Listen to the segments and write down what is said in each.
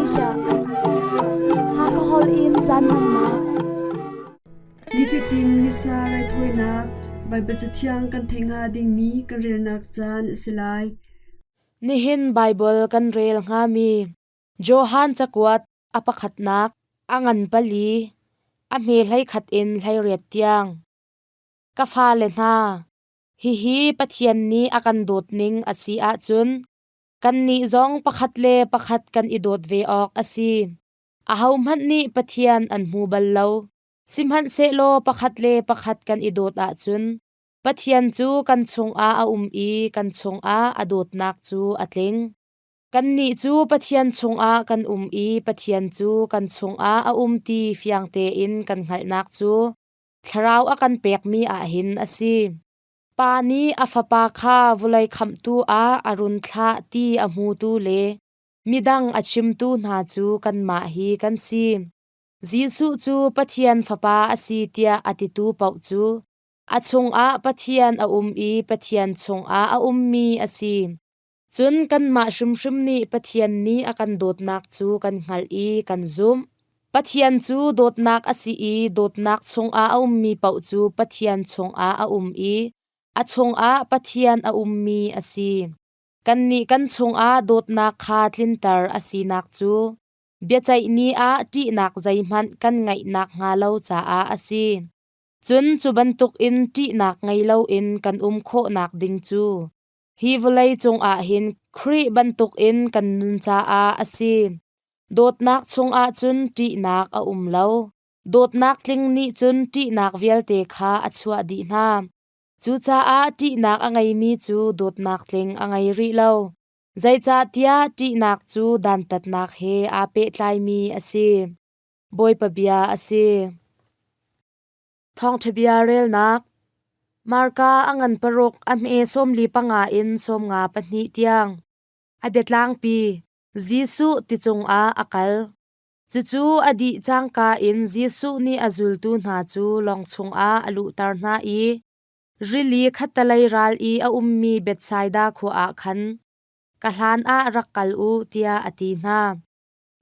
Malaysia. Hakha holh in caan hmannak. Nifatin Missa raithawinak Baibal Cathiang kan theih hnga dingmi kan relnak caan a si lai. Nihin Baibal kan rel hngami Johan cakuat a pakhatnak a ngan pali a hme 11 in 18 tiang. Ka fale hna, hihi Pathian nih a kan dawtning a si ahcun kannih zong pakhat le pakhat kan i dawt ve awk a si. Ahohmanh nih Pathian an hmu bal lo. Sihmanhsehlaw pakhat le pakhat kan i dawt ahcun Pathian cu kan chungah a um i kan chungah a dawtnak cu a tling. Kannih cu Pathian chungah kan um i Pathian cu kan chungah a um ti fiang tein kan hngalhnak cu Thlarau a kan pekmi ah hin a si. Pa nih a Fapa kha vawlei khamhtu ah a run thlah ti a hmutu le midang a chimtu hna cu kanmah hi kan si. Jesuh cu Pathian Fapa a si tiah a titu paoh cu a chungah Pathian a um i Pathian chungah a ummi a si. Cun kanmah hrimhrim nih Pathian nih a kan dawtnak cu kan hngalh i kan zumh. Pathian cu dawtnak a si i dawtnak chungah a ummi paoh cu Pathian chungah a um i a chungah Pathian a ummi a si. Kannih kan chungah dawtnak kha tlinter a sinak cu biaceih ni ah ṭihnak zeihmanh kan ngeih nakhnga lo caah a si. Cun cu bantukin ṭihnak ngei loin kan um khawhnak ding cu hi vawlei cungah hin Khrih bantukin kan nun caah a si. Dawtnak chungah cun ṭihnak a um lo. Dawtnak tling nih cun ṭihnak vialte kha a chuah dih hna. Cucaah ṭihnak a ngeimi cu dawtnak tling a ngei rih lo. Zeicahtiah ṭihnak cu dantatnak he aa pehtlaimi a si. Bawipa bia a si. Thawngṭha bia relnak Marka a ngan paruk a hme 45 in 52 tiang. A biatlangpi Jesuh ti cungah a kal. Cucu a dih cangka in Jesuh nih a zultu hna cu lawng chungah a luhter hna i rili khattelei ral i a ummi Bethsaida khua ah khan ka hlan ah rak kal u tiah a ti hna.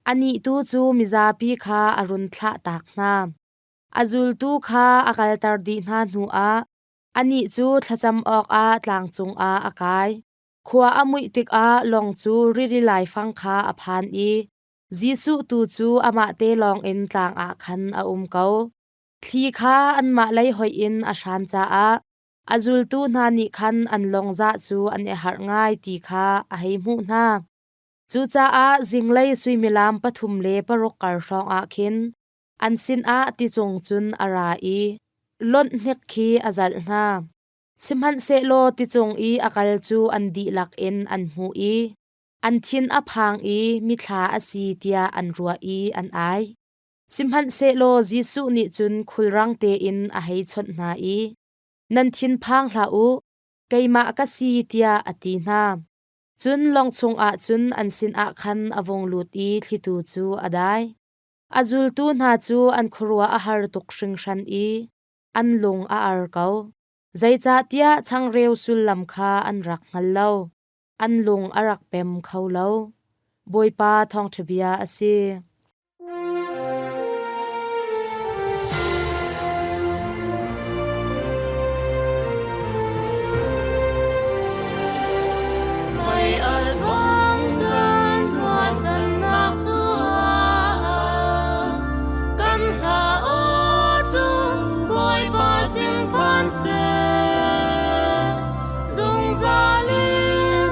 Anih tu cu mizapi kha a run thlahtak hna. A zultu kha a kalter dih hna hnuah anih cu thlacam awkah tlang cungah a kai. Khua a muih tikah lawng cu rili laifang kha a phan i Jesuh tu cu amahte lawngin tlang ah khan a um ko. Thli kha anmah lei hoih in a hran caah a zultu hna nih khan an lawng zah cu an i harh ngai ti kha a hei hmuh hna. Cucaah zinglei suimilam 3 le 6 kar hrawngah khin an sinah ticung cun a ra i lonh hnik khi a zalh hna. Sihmanhsehlaw ticung i a kal cu an dihlak in an hmuh i an thin a phang i mithla a si tiah an ruah i an ai. Sihmanhsehlaw Jesuh nih cun khulrang tein a hei chawnh hna i, Nan thin phang hlah u, keimah ka si, tiah a ti hna. Cun lawng chungah cun an sinah khan a vung lut i thlitu cu a dai. A zultu hna cu an khuaruah a har tuk hringhran i an lung a ar ko. Zeicahtiah changreu sullam kha an rak hngal lo. An lung a rak pem kho lo. Bawipa thawngṭha bia a si. Mei-alh bang kan ruahchannak cu kan hla aw cu Bawipa sin phan seh. Zungzal in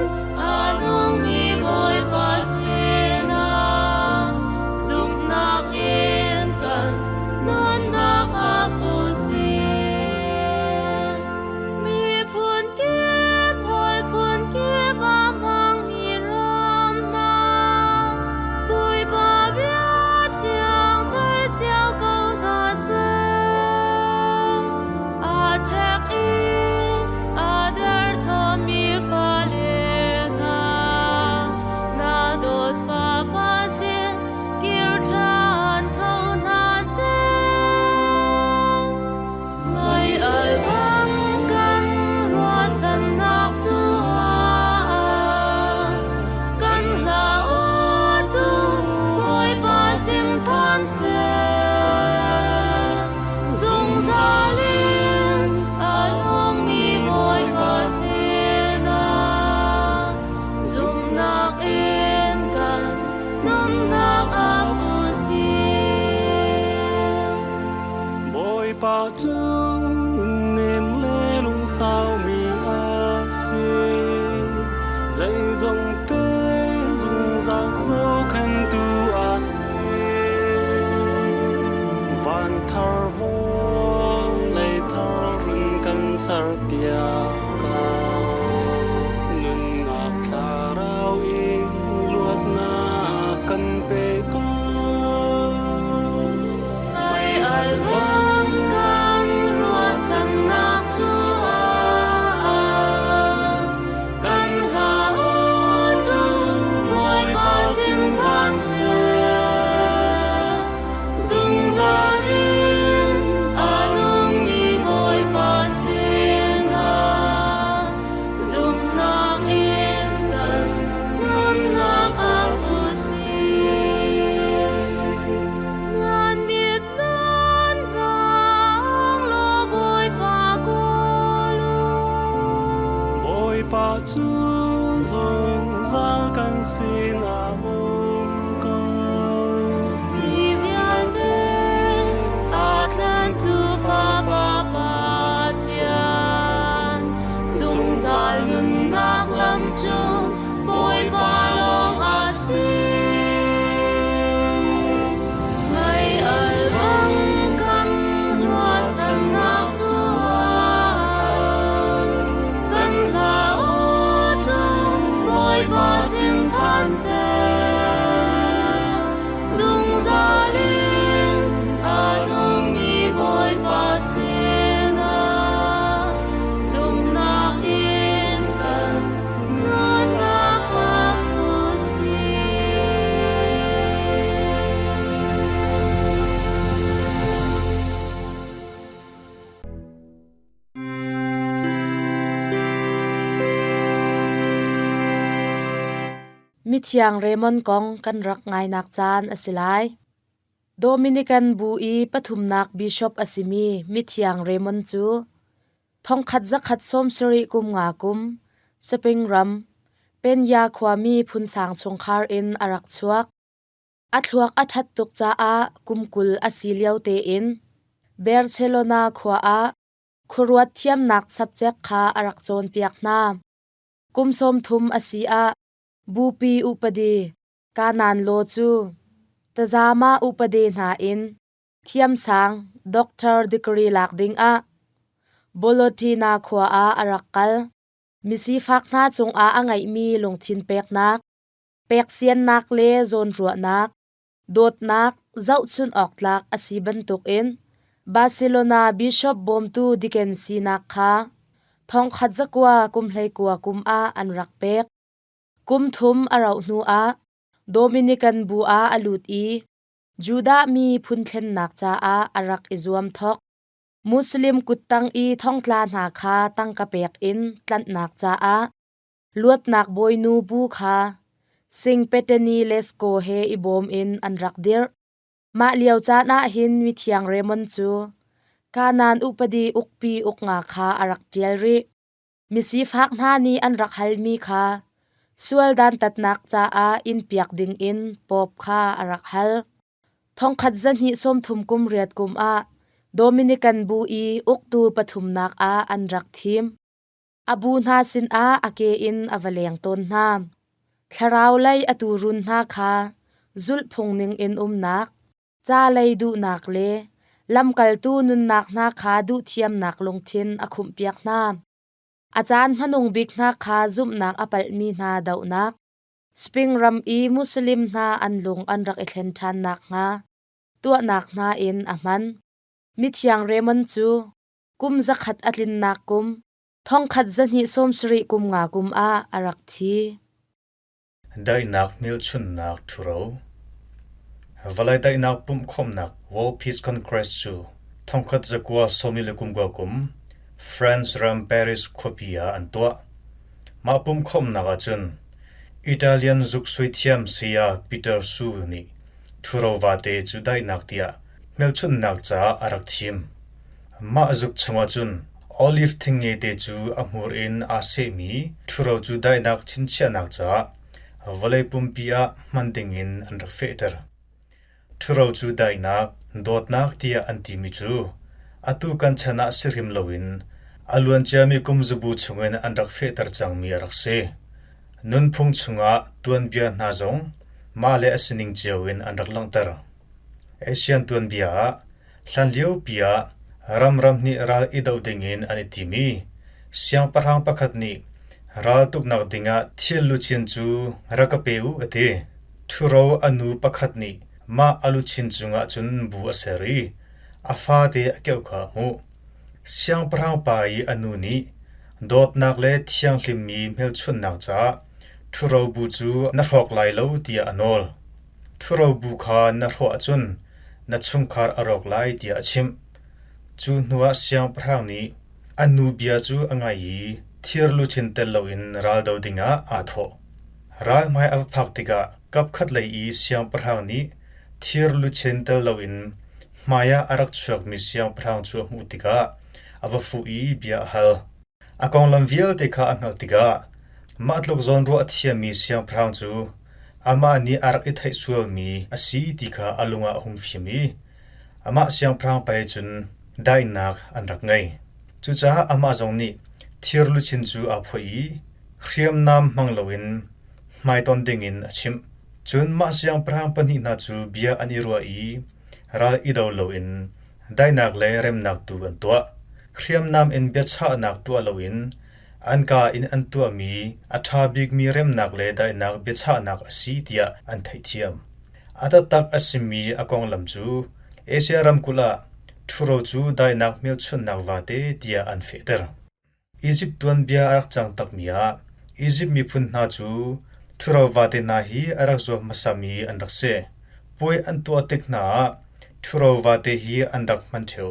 a nungmi Bawipa sinah. Bawipa cu nunnem le lungsaumi a si. Zeizongte zungzal zohkhenhtu a si. Van thar vawlei thar run kan serpiak ko. Nunnak thlarau in luatnak kan pe ko. Mei alh bang kan ruahchannak cu kan hla aw cu Bawipa sin phan seh. Zungzal in a nungmi Bawipa sinah zumhnak in kan nunnak ap u sih. Nan mit nan ngang law Bawipa kawl u. Bawipa cu zungzal kan sinah um ko. Mi vialte a tlantu Fapa Pathian, zungzal nunnak lam cu Bawipa lawng a si. Mei alh bang kan ruahchannak cu kan hla aw cu Bawipa sin phan seh. Zungzal in a nungmi Bawipa sinah zumhnak in kan nunnak ap u sih. Mithiang Raymond kong kan rak ngainak caan a si lai. Dominican bu i pathumnak bishop a simi Mithiang Raymond cu thongkhat zakhat 70 kum nga kum Spring ram Penya khuami phunsang chungkhar in a rak chuak. A thluak a ṭhat tuk caah kum 20 a si lio tein Barcelona khua ah khuaruat thiamnak subject kha a rak cawnpiak hna. Kum 30 a si ah bupi upadi Kanan law cu tazama upadi hna in thiamsang doctor degree lak dingah Bolotina khua ah a rak kal. Misifak hna cungah a ngeihmi lungthin peknak, peksiannak le zawnruahnak, dawtnak zohchunh awk tlak a si bantukin Barcelona Bishop bawmtu Dicken sinak kha thongkhat zakua kum 19 kum ah an rak pek. Kum thum a rauh hnuah Dominican bu ah a lut i Judah mi phun thlennak caah a rak i zuam thok. Muslim kuttang i thongtla hna kha tangka pek in tlanhnak caah luatnak bawinu bu kha Sing Petani Lesko he i bawm in an rak dirh. Mah lio caan ah hin mithiang Raymond cu Kanaan upadi ukpi uknga kha a rak ṭial rih. Misifak hna nih an rak halmi kha sual dantatnak caah inn piak dingin Pope kha a rak hal. Thongkhat zahnih 30 kum riat kum ah Dominican bu i uktu pathumnak ah an rak thim. A bu hna sinah a ke in a va leng tawn hna. Thlarau lei a tuurun hna kha zulhphung ningin umnak, ca lei duhnak le lamkaltu nunnak hna kha duhthiamnak lungthin a khumhpiak hna. A caan hmanung bik hna kha zumhnak a palhmi hna dohnak, Spring ram i Muslim hna an lung an rak i thlen ṭhan nakhnga tuahnak hna in a hman. Mithiang Raymond cu kum 100 a tlinnak kum thongkhat 270 kum nga kum ah a rak thi. Daihnak hmelchunhnak ṭhuro. Vawlei daihnak pumhkhawmhnak World Peace Congress cu thongkhat zakua 29 kum France ram Paris khuapi ah an tuah. Mah pumhkhawmhnak ahcun Italian zuk suithiam saya Peter Su nih ṭhuro vate cu daihnak tiah hmelchunhnak caah a rak thim. Mah zuk chungah cun olive thing ngete cu a hmur in aa sehmi ṭhuro cu daihnak chinchiahnak caah vawlei pumpi ah hman dingin an rak fehter. Ṭhuro cu daihnak, dawtnak tiah an timi cu Atu kan chan ah si hrim loin a luanciami kum zabu chungin an rak fehter cangmi a rak si. Nunphung chungah tuanbia hna zong mah le a sining cio in an rak langhter. Asian tuanbia ah hlanliopi ah ram ram nih ral i doh dingin an i tim i siangpahrang pakhat nih raltuknak dingah thil luchin cu rak ka pe u a ti. Ṭhuro a nu pakhat nih mah a luchin cungah cun bu a ser i a fate a keuh kha a hmuh. Siangpahrang pa i a nu nih dawtnak le thianghlimmi hmelchunhnak caah ṭhuro bu cu na hrawk lai lo tiah a nawl. Ṭhuro bu kha na hrawh ahcun na chungkhar a rawk lai tiah a chimh. Cu hnuah siangpahrang nih a nu bia cu a ngaih i thir luchin tel loin raldo dingah aa thawh. Ral hmai a va phak tikah kapkhatlei i siangpahrang nih thir luchin tel loin hmaiah a rak chuakmi siangpahrang cu a hmuh tikah a va fuh i bia a hal. A konglam vialte kha a hngalh tikah mah tluk zawnruah a thiammi siangpahrang cu amah nih a rak i theih sualmi a si ti kha a lung ah a hung fim i amah siangpahrang pa he cun daihnak an rak ngei. Cucaah amah zong nih thir luchin cu aa phoih i hriamnam hmang loin hmaitonh dingin a chimh. Cun mah siangpahrang pahnih hna cu bia an i ruah i ral i do loin daihnak le remnak tu an tuah. Hriamnam in biachahnak tuah loin an kaa in an tuahmi a ṭha bikmi remnak le daihnak biachahnak a si tiah an theihthiam. A taktak a simi a konglam cu Asia ramkulh ah ṭhuro cu daihnak hmelchunhnak vate tiah an fehter. Izipt tuanbia a rak cang takmi ah Izipt miphun hna cu ṭhuro vate hna hi a rak zuam hmasami an rak si. Puai an tuah tik hna ah ṭhuro vate hi an rak hman ṭheo.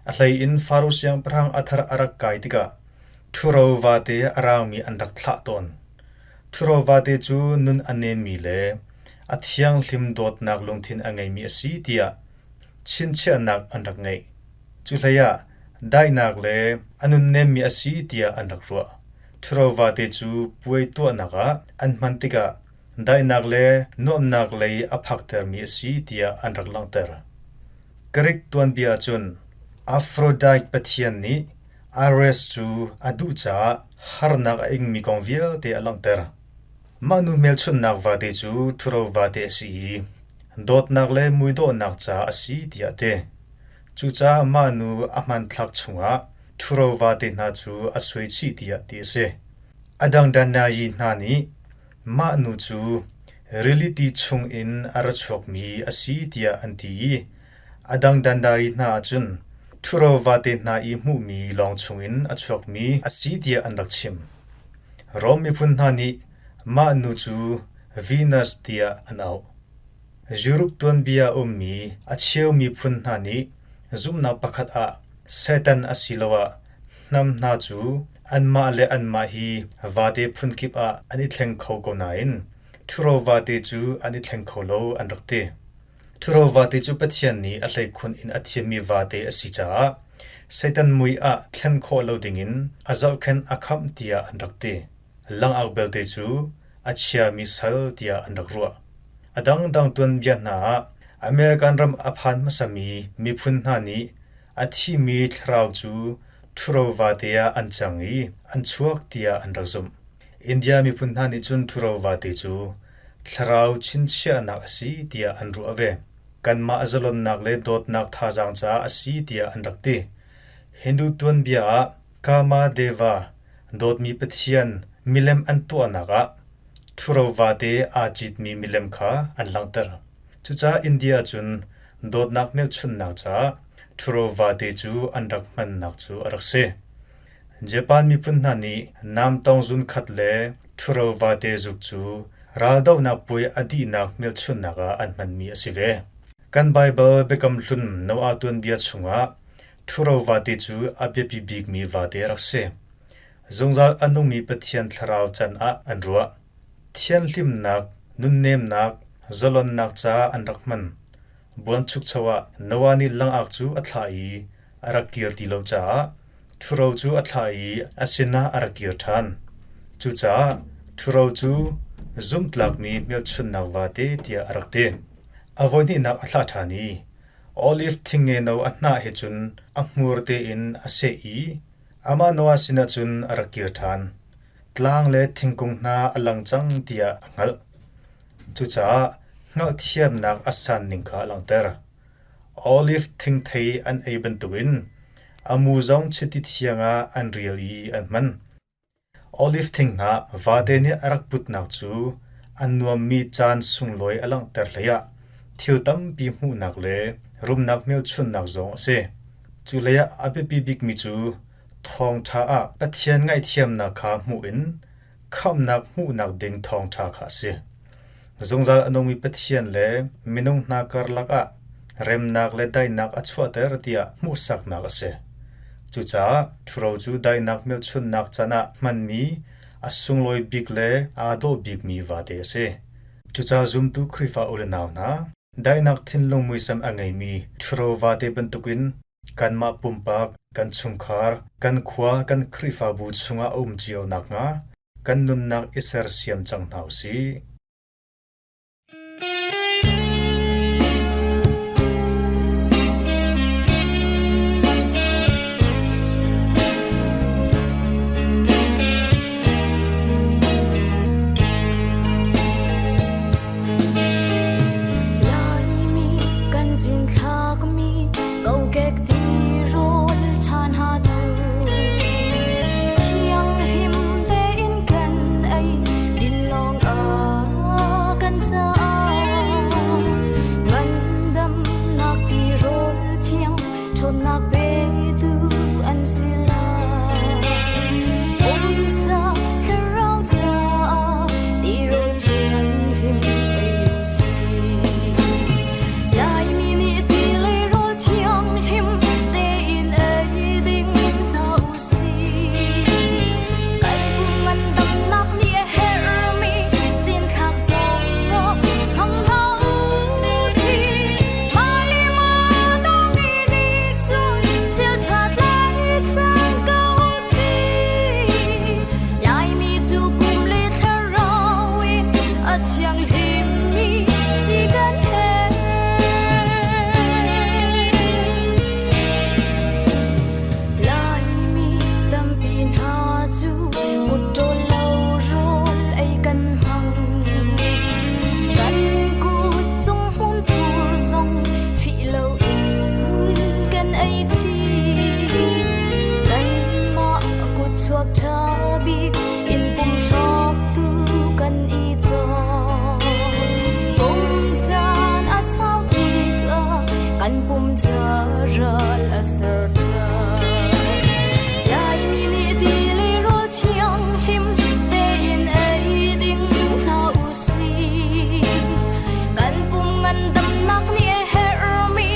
A hlei in Faro siangpahrang a thar a rak kai tikah ṭhuro vate a raangmi an rak thlah tawn. Ṭhuro vate cu nun a nemmi le a thianghlim dawtnak lungthin a ngeimi a si tiah chinchiahnak an rak ngeih. Cuhleiah daihnak le a nunnemmi a si tiah an rak ruah. Ṭhuro vate cu puai tuahnak ah an hman tikah daihnak le nuamhnak lei a phaktermi a si tiah an rak langhter. Greek tuanbia ahcun Aphrodite pathian nih Ares cu a duh caah harnak a ingmi kong vialte a langhter. Mah nu hmelchunhnak vate cu ṭhuro vate a si i dawtnak le muidawhnak caah a si tiah a ti. Cucaah mah nu a hmanthlak chungah ṭhuro vate hna cu a suai chih tiah ti a si. A dang Danayi hna nih mah nu cu rili ti chungin a ra chuakmi a si tiah an ti i a dang dandari hna ah cun ṭhuro vate hna i hmuhmi lawng chungin a chuakmi a si tiah an rak chim. Rom miphun hna nih mah nu cu Venus tiah an auh. Europe tuanbia a ummi a cheu miphun hna nih zumhnak pakhat ah Satan asiloah hnam hna cu anmah le anmah hi vate phunkip ah an i thleng kho ko nain ṭhuro vate cu an i thleng kho lo an rak ti. Ṭhuro vate cu Pathian nih a hleikhun in a thimmi vate a si caah Satan mui ah thlen khawh lo dingin a zohkhenh a khamh tiah an rak ti. Langak belte cu a chiami sal tiah an rak ruah. A dangdang tuanbia hna ah American ram a phan hmasami miphun hna nih a thimi thlarau cu ṭhuro vate ah an cang i an chuak tiah an rak zumh. India miphun hna nih cun ṭhuro vate cu thlarau chinchiahnak a si tiah an ruah ve. Kanmah zalonnak le dawtnak thazaang caah a si tiah an rak ti. Hindu tuanbia ah Kama Deva, dawtmi pathian, milem an tuahnak ah ṭhuro vate aa citmi milem kha an langhter. Cucaah India cun dawtnak hmelchunhnak caah ṭhuro vate cu an rak hmannak cu a rak si. Japan miphun hna nih namtong zunkhat le ṭhuro vate zuk cu raldohnak puai a dihnak hmelchunhnak ah an hmanmi a si ve. Kan Baibal Biakam Hlun Noah tuanbia chungah ṭhuro vate cu a biapi bikmi vate a rak si. Zungzal a nungmi Pathian thlarau can ah an ruah. Thianhlimnak, nunnemnak, zalonnak caah an rak hman. Buanchukcho ah Noah nih langak cu a thlah i a rak kir ti lo caah ṭhuro cu a thlah i a sinah a rak kir ṭhan. Cucaah ṭhuro cu zumhtlakmi hmelchunhnak vate tiah a rak ti. A voihnihnak a thlah ṭhan i. Olive thingnge no a hnah he cun a hmur tein a seh i amah Noah sinah cun a rak kir ṭhan. Tlang le thingkung hna a lang cang tiah a hngalh. Cucaah hngalhthiamnak a san ning kha a langhter. Olive thingthei an ei bantukin a mu zong chiti thiang ah an rial i an hman. Olive thinghnah vate nih a rak putnak cu a nuammi caan sunglawi a langhter hleiah thil tampi hmuhnak le rumnak hmelchunhnak zong a si. Cu hleiah a biapi bikmi cu thawngṭha ah Pathian ngaihthiamnak kha hmuh in khamhnak hmuhnak ding thawngṭha kha a si. Zungzal a nungmi Pathian le minung hna karlak ah remnak le daihnak a chuahter tiah hmuhsaknak a si. Cucaah ṭhuro cu daihnak hmelchunhnak can ah hmanmi a sunglawi bik le aa dawh bikmi vate a si. Cucaah zumtu Khrihfa u le nau hna, daihnak thinlung muisam a ngeimi ṭhuro vate bantukin kanmah pumpak, kan chungkhar, kan khua, kan Khrihfabu chungah a um cio nakhnga kan nunnak i sersiam cang hna u sih. Laimi kan cinthlakmi kokek tirawl ṭha hna cu thianghlim tein kan ei din lawng ah kan caah ngandamnak tirawl thiang ṭhawnnak petu an si lai. Pumsa thlarau caah tirawl thianghlim ei u sih. Laimi nih ti le rawl thianghlim tein ei ding hna u sih. Kan pum ngandamnak nih a herhmi cinthlak zong hmang hna u sih. Mah le mah dawmi nih cun thil ṭha tlai cang ko u sih. Laimi cu pum le thlarau in a thianghlimmi si kan herh. Laimi tampi hna cu kutṭawl lo rawl ei kan hmang. Kan kut cung hmunthur zong fih loin kan ei chih. Kanmah kutchuak ṭha bik in pum hrawktu kan i cawk. Pum caan a sau tikah kan pum ca ral a ser ṭhan. Laimi nih ti le rawl thianghlim tein ei ding hna u sih. Kan pum ngandamnak nih a herhmi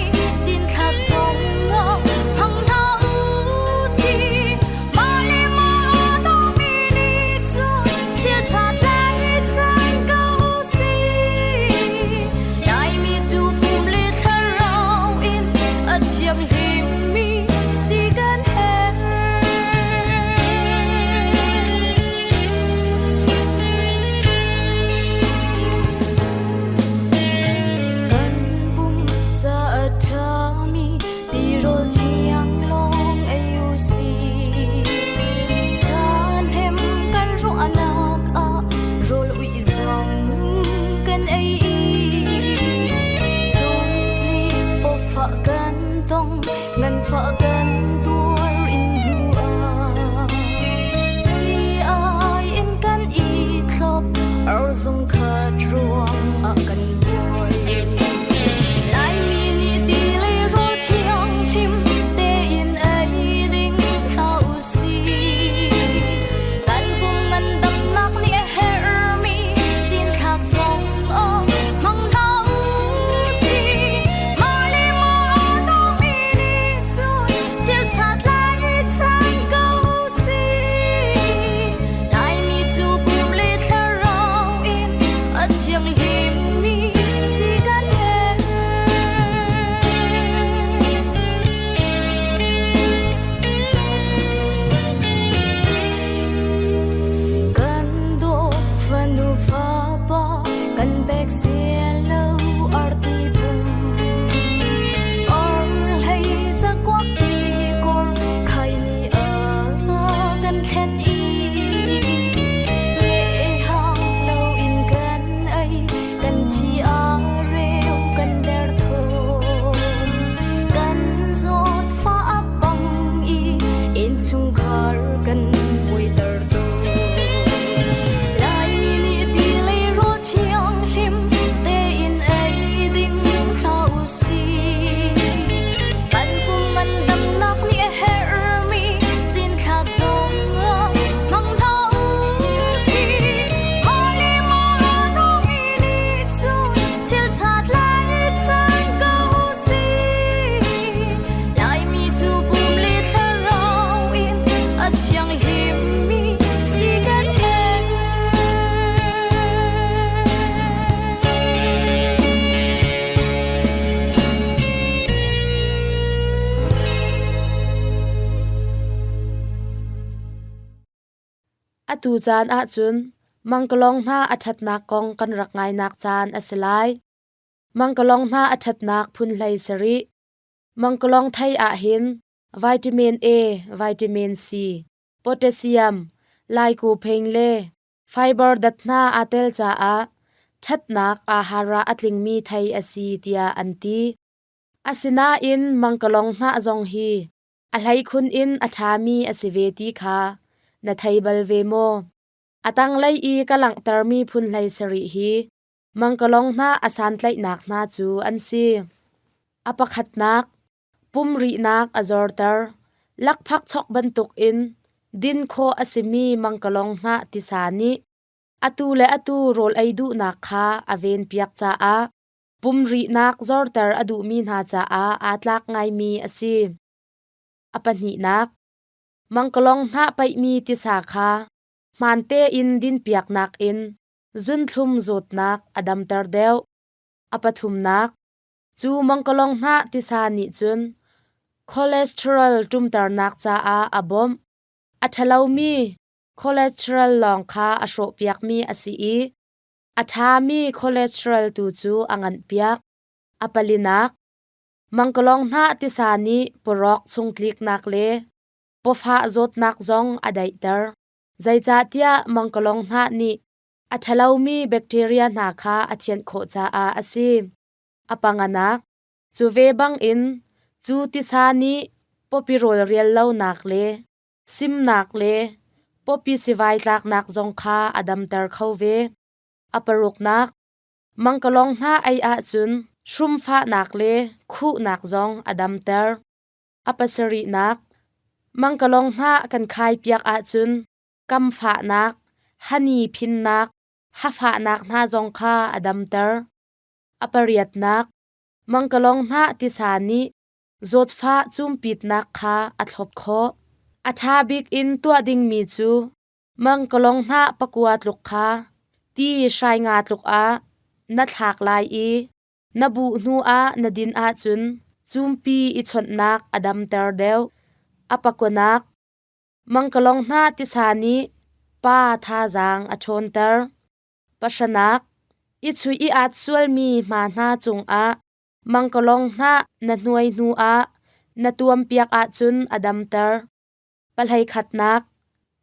cinthlak zong ah hmang hna u sih. Mah le mah dawmi nih cun thil ṭha tlai cang ko u sih. Laimi cu pum le thlarau in a thianghlimmi si kan herh. Kan pum ca a ṭhami tirawl thiang lawng ei u sih. Ṭhahnem kan ruahnak ah rawl uih zong kan ei i chungtlik pawfah kan tong. Atu caan ahcun mangkalong hna a ṭhatnak kong kan rak ngainak caan a si lai. Mangkalong hna a ṭhatnak phun hlei sarih. Mangkalong thei ahhin vitamin A, vitamin C, potassium, lycopene le fiber dat hna aa tel caah ṭhatnak ahara a tlingmi thei a si tiah an ti. Asinain mangkalong hnah zong hi a hleikhun in a ṭhami a si ve ti kha na thei bal ve maw? A tanglei i ka langhtermi phun hlei sarih hi mangkalong hnah a santlaihnak hna cu an si. A pakhatnak, pumrihnak a zorter. Lakphakchok bantukin din khawh a simi mangkalong hnah tisa nih atu le atu rawl ei duhnak kha a venpiak caah pumrihnak zorter a duhmi hna caah aa tlak ngaimi a si. A pahnihnak, mangkalong hnah paihmi tisa kha hmaan tein dinpiaknak in zunthlum zawtnak a damter deuh. A pathumnak, cu mangkalong hnah tisa nih cun cholesterol ṭumternak caah a bawmh. A ṭhalomi cholesterol lawng kha a hrawhpiakmi a si i A ṭhami cholesterol tu cu a nganhpiak. A palinak, mangkalong hnah tisa nih pawrawk chungtliknak le pawfah zawtnak zong a daihter. Zeicahtiah mangkalong hnah nih a ṭhalomi bacteria hna kha a thianh khawh caah a si. A panganak, cu ve bangin cu tisa nih pawpi rawl rial lonak le simnak le pawpi sivai tlaknak zong kha a damter kho ve. A paruknak, mangkalong hna ei ahcun hrumfahnak le khuhnak zong a damter. A pasarihnak, mangkalong hna kan khai piak ahcun kamfahnak, hani phinnak, hafahnak hna zong kha a damter. A pariatnak, mangkalong hnah tisa nih zawtfah cumpitnak kha a thlop khawh. A ṭha bik in tuah dingmi cu mangkalong hnah pakua tluk kha ti hrai nga tluk ah na thlak lai i na buh hnu ah na din ahcun cumpi i chawnhnak a damter deuh. A pakuanak, mangkalong hnah tisa nih pa thazaang a ṭhawnter. Pahranak, i chuih i aat sualmi hma hna cungah mangkalong hnah na hnuai hnu ah na tuampiak ahcun a damter. Pahlei khatnak,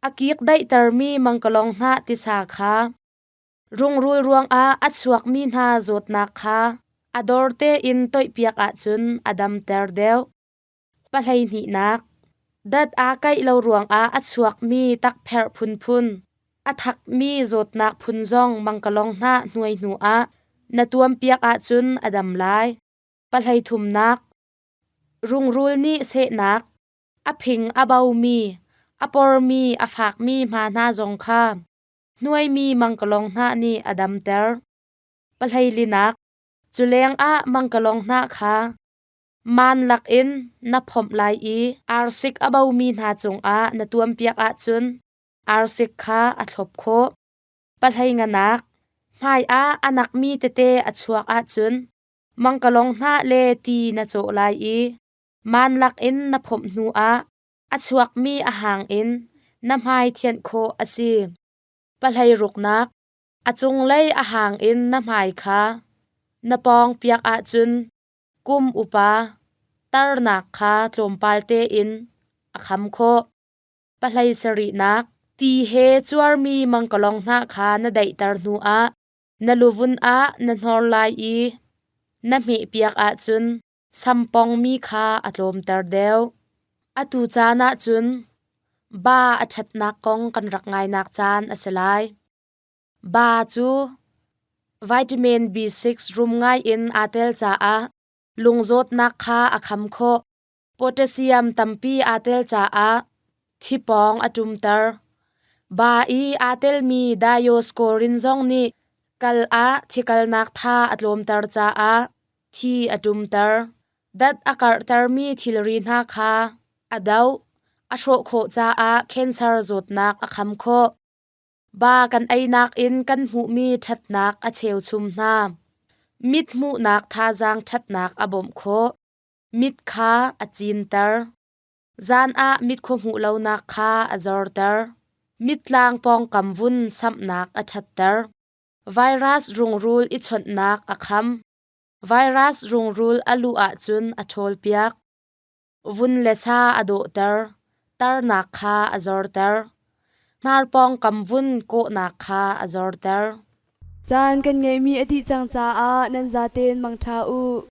a kik daihtermi mangkalong hnah tisa kha rungrul ruangah a chuakmi hna zawtnak kha a dor tein toihpiak ahcun a damter deuh. Pahlei hnihnak, dat aa kaih lo ruangah a chuakmi takpherh phunphun, a thakmi zawtnak phun zong mangkalong hnah hnuai hnu ah na tuampiak ahcun a dam lai. Pahlei thumnak, rungrul nih sehnak, a phing a bomi, a pormi, a fakmi hma hna zong kha hnuaimi mangkalong hnah nih a damter. Pahlei linak, cu lengah mangkalong hnah kha Man lakin na phomh lai i arsik a bomi hna cungah na tuampiak ahcun arsik kha a thlop khawh. Pahlei nganak, hmai ah a nakmi tete a chuak ahcun mangkalong hnah le ti na cawh lai i man lakin na phomh hnu ah a chuakmi a hang in na hmai thianh khawh a si. Pahlei ruknak, a cunglei a hang in na hmai kha na pawng piak ahcun kum upa tarnak kha tlawmpal tein a kham khawh. Pahlei sarihnak, ti he cuarmi mangkalong hnah kha na daihter hnu ah na luvun ah na hnor lai i na hmehpiak ahcun sampongmi kha a tlawmter deuh. Atu caan ahcun ba a ṭhatnak kong kan rak ngainak caan a si lai. Ba cu vitamin B6 rum ngai in aa tel caah lungzawtnak kha a kham khawh. Potassium tampi aa tel caah thipawng a ṭumter. Ba i aa telmi dioscorin zong nih kal ah thikalnak tha a tlawmter caah thi a ṭumter. Dat a karhtermi thilri hna kha a doh, a hrawh khawh caah cancer zawtnak a kham khawh. Ba kan einak in kan hmuhmi ṭhatnak a cheuchum hna. Mit hmuhnak thazaang ṭhatnak a bawmh khawh. Mit kha a cinter. Zan ah mit khua hmuh lonak kha a zorter. Mittlang pawngkam vun samhnak a ṭhatter. Virus rungrul i chawnhnak a kham. Virus rungrul a luh ahcun a ṭhawlpiak. Vun le sa a dawhter. Tarnak kha a zorter. Hnar pawngkam vun kawhnak kha a zorter. Caan kan ngeihmi a dih cang caah nan zaten mangṭha u.